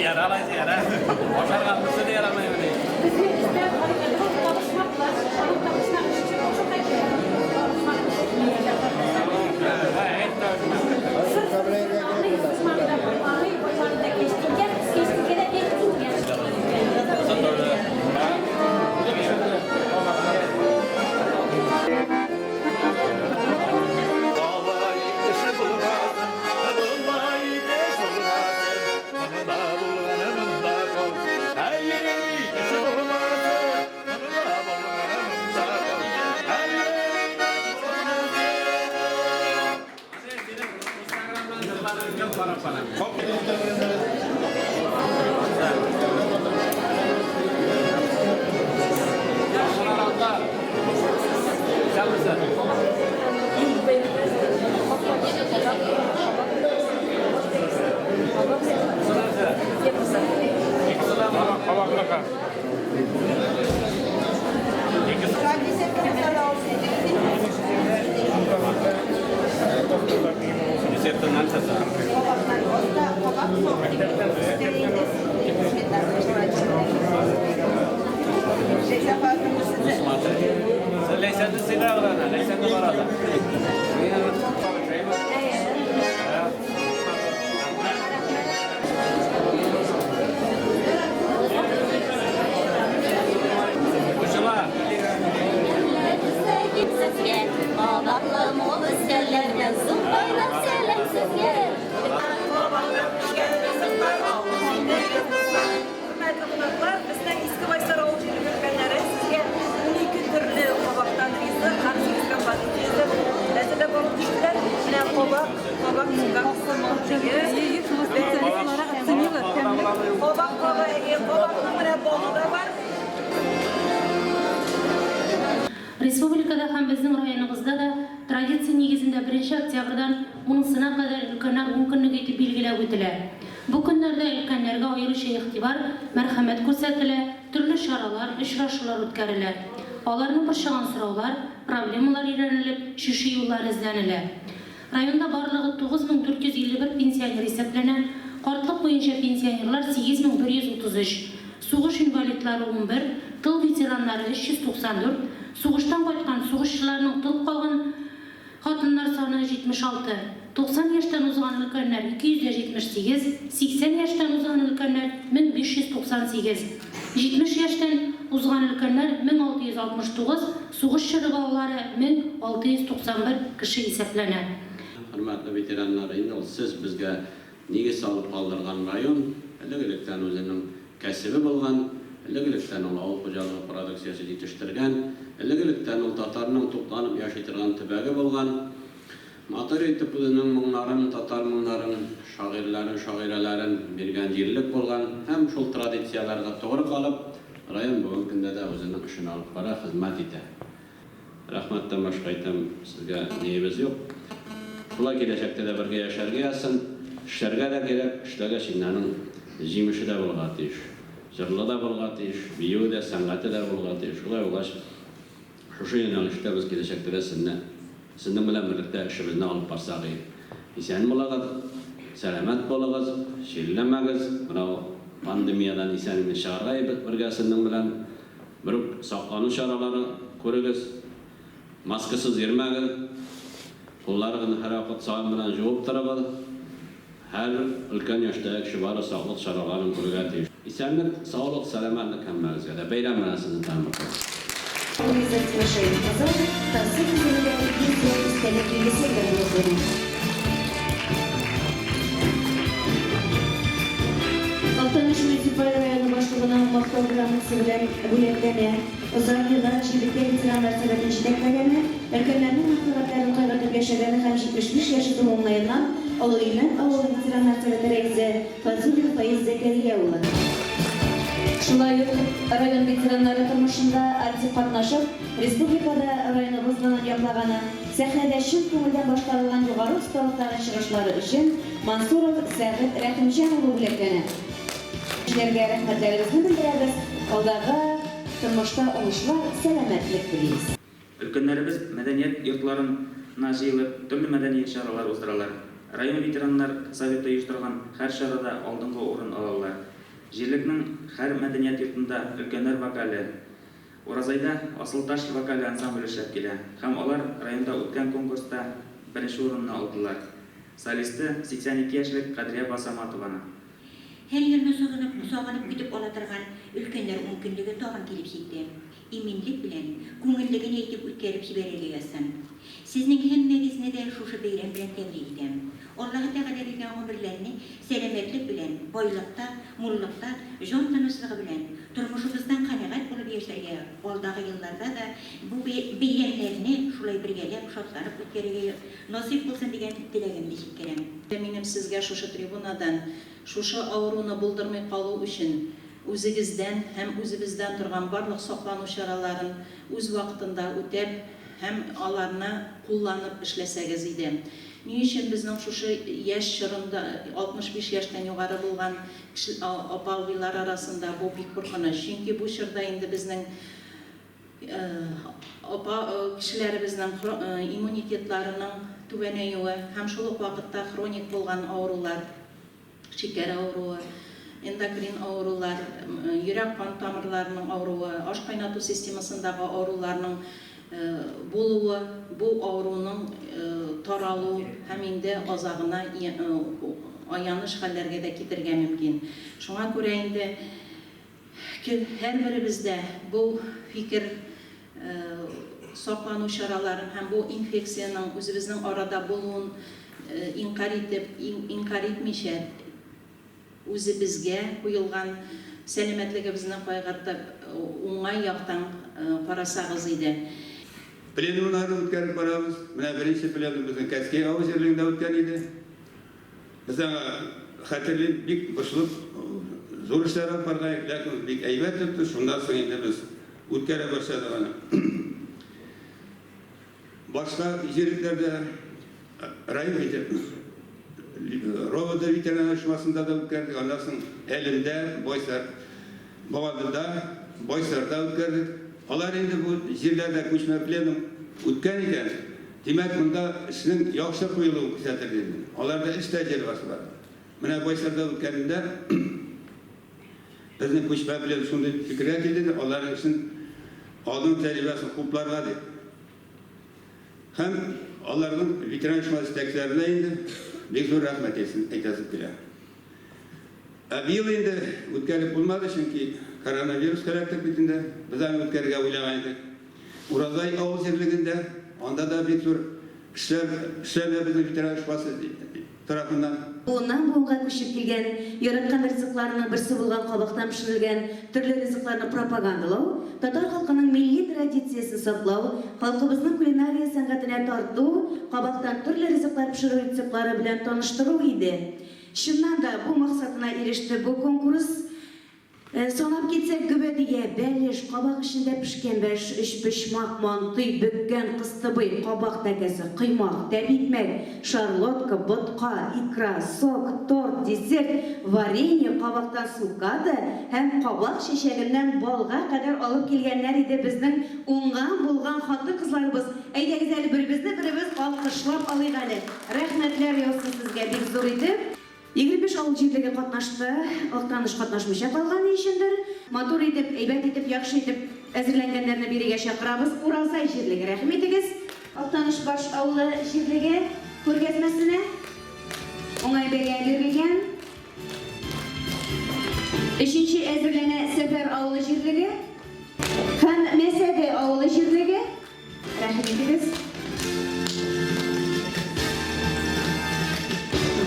Яралай, яра. Ашарга берсе дә ярамый. Безнең өстә табышмаклар, аның табышмак Хөрмәтле кунаклар, безнең Иске Байсар авыл җирлеге өлкәннәре сезгә 12 төрле кабактан ризык һәм 8 композит ризык әзерләп алып төштеләр. Менә кабак, кабак Кабак кабы, кабакның менә балы да бар. Республикада һәм безнең районыбызда да традиция нигезендә беренче октябрьдан унысына кадәр Өлкәннәр ункөнлеге итеп билгеләп үтелә. Бу көннәрдә өлкәннәргә аеруча игътибар, мәрхәмәт күрсәтелә, төрле чаралар, очрашулар үткәрелә. Аларны борчыган сораулар, проблемалар өйрәнелеп, чишү юллары эзләнелә. Районда барлыгы 9451 пенсионер исәпләнә, картлык буенча пенсионерлар 8133, сугыш инвалидлары 11, тыл ветераннары 394, сугыштан кайткан сугышчыларның тол калган хатыннар саны 76, 90 яшьтән узган өлкәннәр 278, 80 яшьтән узган өлкәннәр 1598, 70 яшьтән узган өлкәннәр 1669, Сугыш чоры балалары 1691 кеше исәпләнә. Хөрмәтле ветераннар, инде ул сез безгә нигез салып калдырган район, элек-электән үзенең кәсебе булган, элек-электән ул авыл хуҗалыгы продукциясе җитештергән, элек-электән ул татарның тукланып яши торган төбәге булган. Матур итеп үзенең моңнарын, татар моңнарын, шагыйрьләрен, шагыйрәләрен биргән җирлек булган һәм шул традицияләргә тугры калып, район бүгенге көндә дә үзенең эшен алып бара, хезмәт итә. Рәхмәттән башка әйтәм, сезгә ниебез юк. Шулай киләчәктә дә бергә яшәргә язсын. Эшләргә дә кирәк, эшләгәч инде аның җимеше дә булырга тиеш. Җырлы да булырга тиеш, биюе дә, сәнгате дә булырга тиеш. Шулай булгач, Шушы юнәлештә без киләчәктә дә сезне, сезнең белән берлектә эшебезне алып барсак и. Исән булыгыз, сәламәт булыгыз, чирләмәгез, мынау пандемиядән исән-имин чыгарга и бергә сезнең белән. Берүк саклану чаралары күрегез, маскасыз йөрмәгез, кулларыгызны һәрвакыт сабын белән җуып торыгыз. Һәр өлкән яшьтәге кеше бары саклык чараларын күрергә тиеш. Исәнлек, саулык, сәламәтлек һәммәгезгә дә. Бәйрәм белән сезне тәмамлыйбыз. Луиза Тимошеев кызы ТАСС төзелүгә 100 ел истәлек билгесе белән бүләкләнә. Актаныш муниципаль районы башлыгының Мактау грамотасы белән бүләкләнә. Озак еллар җирлектә ветераннар советын җитәкләгәне, өлкәннәрнең мәнфәгатьләрен кайгыртып яшәгәне һәм 75 яше тулу уңаеннан Олы Имән авылы ветераннар советы рәисе Фазуллин Фаиз Зәкәрия улы. Шулай ук район ветераннары тормышында актив катнашып, республикада районыбыз данын яклаганы, сәхнәдә чын күңелдән башкарылган югары осталыктагы чыгышлары өчен Мансуров Сәгыйть Рәхимҗан улы бүләкләнә. Кешеләргә рәхмәтләребезне белдерәбез, алдагы тормышта уңышлар, сәламәтлек телибез. Өлкәннәребез мәдәният йортларына җыелып, төрле мәдәни чаралар уздыралар. Район ветераннар советы оештырган һәр чарада алдынгы урын алалар. Җирлекнең һәр мәдәният йортында өлкәннәр вокале, Уразайда Асылташ вокаль ансамбле эшләп килә һәм алар районда үткән конкурста беренче урынны алдылар. Солисты, 82 яшьлек Кадрия апа Саматованы. Һәр елны сагынып, сагынып көтеп ала торган Өлкәннәр ункөнлеге тагын килеп җитте. Иминлек белән, күңелле генә итеп үткәреп җибәрергә язсын. Сезнең һәммәгезне дә шушы бәйрәм белән тәбрик итәм. Аллаһы Тәгалә биргән гомерләрне сәламәтлек белән, байлыкта, муллыкта, җан тынычлыгы белән, тормышыбыздан канәгать булып яшәргә, алдагы елларда да бу бәйрәмнәрне шулай бергәләп, шатланып үткәрергә насыйп булсын дигән теләгемне җиткерәм. Минем сезгә шушы трибунадан шушы авыруны булдырмый калу өчен үзегездән һәм үзебездән торган барлык саклану чараларын үз вакытында үтәп һәм аларны кулланып эшләсәгез иде. Ни өчен безнең шушы яшь чорында, 65 яшьтән югары булган кеше, апа-абыйлар арасында бу бик куркыныч. Чөнки бу чорда инде безнең апа кешеләребезнең иммунитетларының түбәнәюе һәм шул ук вакытта хроник булган авырулар, шикәр авыруы, эндокрин авырулар, йөрәк-кан тамырларының авыруы, аш кайнату системасындагы авыруларның булуы бу авыруның таралу һәм инде азагына аяныч хәлләргә дә китерергә мөмкин. Шуңа күрә инде һәрберебездә бу фикер саклану чараларын һәм бу инфекциянең үзебезнең арада булуын инкарь итеп, инкарь итмичә, үзебезгә куелган сәламәтлегебезне кайгыртып, уңай яктан карасагыз иде. Пленумнарны үткәреп барабыз. Менә беренче пленум безнең Кәскәй авыл җирлегендә үткән иде. Без аңа, хәтерлим, бик борчылып, зур эшләр алып барган идек, ләкин ул бик әйбәт үтте. Шуннан соң инде без үткәрә башладык аны. Башка җирлекләрдә, район РОВД ветеринар оешмасында да үткәрдек, аннан соң Әлемдә, Байсар, Бавадыда, Байсарда үткәрдек. Алар инде бу җирләрдә күчмә пленум үткән икән, димәк, монда эшнең яхшы куелуын күрсәтер инде. Аларда эш тәҗрибәсе бар. Менә Байсарда үткәнендә безнең күчмә пленум шундый фикергә килде, аларның эшен, алдынгы тәҗрибәсен хупларга дип. Һәм аларның ветеран оешмасы җитәкчеләренә инде бик зур рәхмәт әйтәсем килә. Ә быел инде үткәреп булмады, чөнки коронавирус эләктек бит инде. Без аны үткәрергә уйлаган идек. Уразай авыл җирлегендә, анда да бик зур эшләр эшләнә безнең ветеран оешмасы тарафыннан. Буыннан-буынга күчеп килгән, яраткан ризыкларының берсе булган кабактан пешерелгән төрле ризыкларны пропагандалау, татар халкының милли традициясен саклау, халкыбызның кулинария сәнгатенә тарту, кабактан төрле ризыклар пешерү рецептлары белән таныштыру иде. Чыннан да, бу максатына иреште бу конкурс. Санап китсәк, гөбәдия, бәлеш, кабак эчендә пешкән бәлеш, өчпочмак, мантый, бөккән, кыстыбый, кабак тәкәсе, коймак, тәбикмәк, шарлотка, ботка, икра, сок, торт, десерт, варенье, кабактан цукаты һәм кабак чәчәгеннән балга кадәр алып килгәннәр иде безнең уңган-булган хатын-кызларыбыз. Әйдәгез әле беребезне беребез алкышлап алыйк әле. Рәхмәтләр яусын сезгә бик зур итеп. 25 авыл җирлеге катнашты. Актаныш катнашмыйча калган, ни өчендер. Матур итеп, әйбәт итеп, яхшы итеп әзерләнгәннәрне бирегә чакырабыз. Уразай җирлеге, рәхим итегез. Актанышбаш авылы җирлеге күргәзмәсенә уңай бәя бирелгән. Өченче әзерләнә Сәфәр авылы җирлеге һәм Мәсәде авылы җирлеге. Рәхим итегез.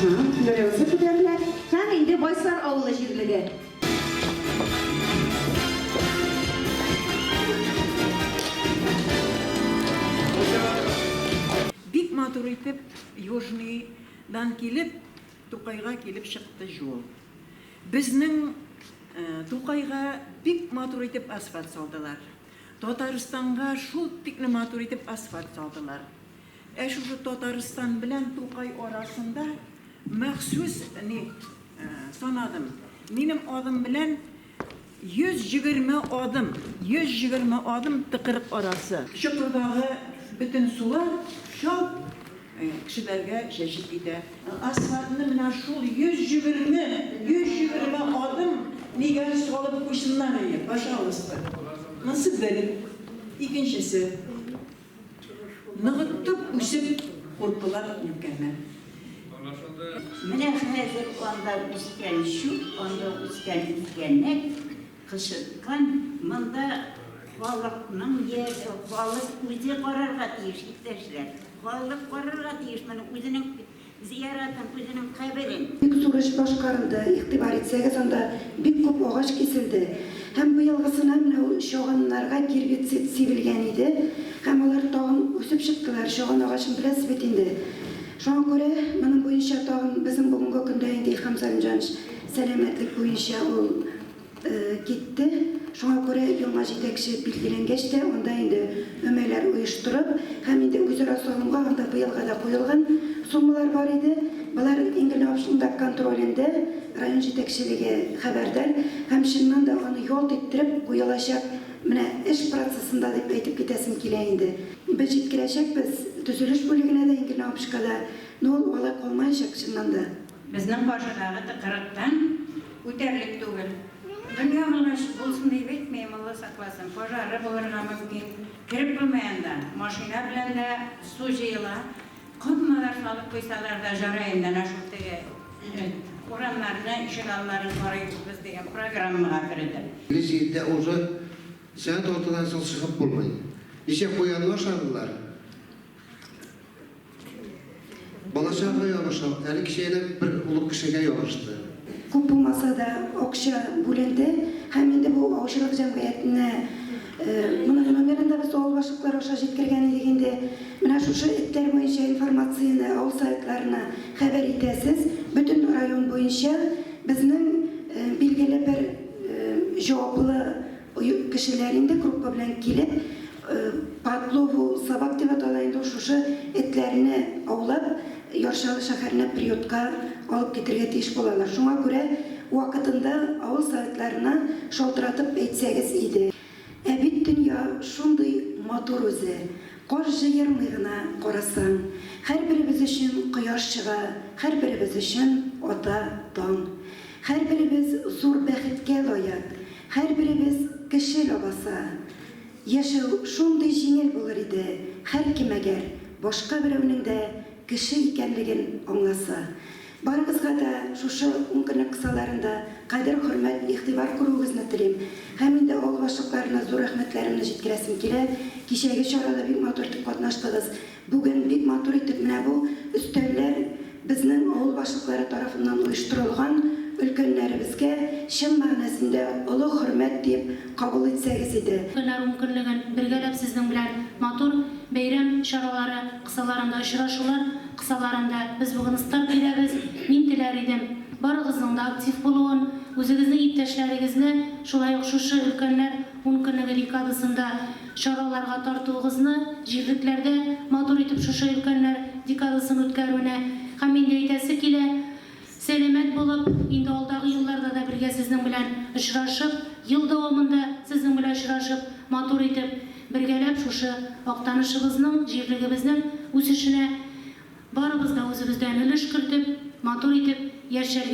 Берәүсе күтәрелә. Һәм инде Байсар авылы җирлеге. Бик матур итеп Южныйдан килеп, Тукайга килеп чыкты җул. Безнең Тукайга бик матур итеп асфальт салдылар. Татарстанга шул тикле матур итеп асфальт салдылар. Ә шушы Татарстан белән Тукай арасында махсус ни санадым. Минем адым белән 120 адым, 120 адым тыкрык арасы. Чокырдагы бөтен сулар чап кешеләргә чәчеп китә. Асфальтны менә шул 120, 120 адым Нигә салып куйсыннар иде, пожалуйста. Монсы бер. Икенчесе, ныгытып үсеп куркыла өлкәннәр. Менә хәзер анда үскән чүп, анда үскән тигәнәк, кычыткан, монда халыкның йә халык үзе карарга тиеш, иптәшләр. Халык карарга тиеш моны, үзенең зияратын, үзенең каберен. Бик зур эш башкарылды, игътибар итсәгез, анда бик күп агач киселде. Һәм быелгысына менә ул чаганнарга гербицид сибелгән иде, һәм алар тагын үсеп чыктылар. Чаган агачын беләсез бит инде. Шуңа күрә моның буенча тагын безнең бүгенге көндә инде Илһам Сәлимҗанович сәламәтлек буенча ул китте. Шуңа күрә яңа җитәкче билгеләнгәч тә, анда инде өмәләр оештырып һәм инде үзара салымга анда быелга да куелган суммалар бар иде. Болар Ингель общның да контролендә, район җитәкчелеге хәбәрдар һәм чыннан да аны ялт иттереп куелачак менә эш процессында дип әйтеп китәсем килә инде. Без җиткерәчәкбез төзелеш бүлегенә дә, Ингель общка да, но ул алай калмаячак чыннан да. Безнең каршыдагы тыкрыктан үтәрлек түгел. Дөнья булгач, булсын дип әйтмим, Алла сакласын, пожары булырга мөмкин. Кереп булмый анда. Машина белән дә су җыела. Коммалар салып куйсалар да жарай инде, әнә шул теге урамнарны, ишегалларын карыйбыз дигән программага керетеп. Теге җирдә уже сәгать алтыдан соң чыгып булмый. Ничә куянны ашадылар? Балачагы ябыша, әле кичә генә бер олы кешегә ябышты. Күп булмаса да, акча бүленде һәм инде бу аучылык җәмгыятенә моның номерын да без авыл башлыклары аша җиткергән идек инде. Менә шушы этләр буенча информацияне авыл советларына хәбәр итәсез. Бөтен район буенча безнең билгеле бер җаваплы кешеләр инде группа белән килеп, Подлову собак дип атала инде ул, шушы этләрне аулап, Яр Чаллы шәһәренә приютка алып китергә тиеш булалар. Шуңа күрә вакытында авыл советларына шалтыратып әйтсәгез иде. Ә бит дөнья шундый матур үзе, каш җыермый гына карасаң. Һәрберебез өчен кояш чыга, һәрберебез өчен ата таң. Һәрберебез зур бәхеткә лаек, һәрберебез кеше лабаса. Яшәү шундый җиңел булыр иде, һәркем әгәр башка берәүнең дә кеше икәнлеген аңласа. Барыгызга да шушы ункөнлек кысаларында кадер-хөрмәт, игътибар күрүегезне телим. Һәм инде авыл башлыкларына зур рәхмәтләремне җиткерәсем килә. Кичәге чарада бик матур итеп катнаштыгыз. Бүген бик матур итеп менә бу өстәлләр безнең авыл башлыклары тарафыннан оештырылган өлкәннәребезгә чын мәгънәсендә олы хөрмәт диеп кабул итсәгез иде. Өлкәннәр ункөнлеген бергәләп сезнең белән матур бәйрәм чаралары кысаларында, очрашулар кысаларында без бүген старт бирәбез. Мин теләр идем, барыгызның да актив булуын, үзегезнең иптәшләрегезне шулай ук шушы өлкәннәр ункөнлеге декадасында чараларга тартуыгызны, җирлекләрдә матур итеп шушы өлкәннәр декадасын үткәрүне һәм инде әйтәсе килә, сәламәт булып, инде алдагы елларда да бергә сезнең белән очрашып, ел дәвамында сезнең белән очрашып, матур итеп, бергәләп шушы Актанышыбызның, җирлегебезнең үсешенә барыбыз да үзебездән өлеш кертеп, матур итеп яшәргә.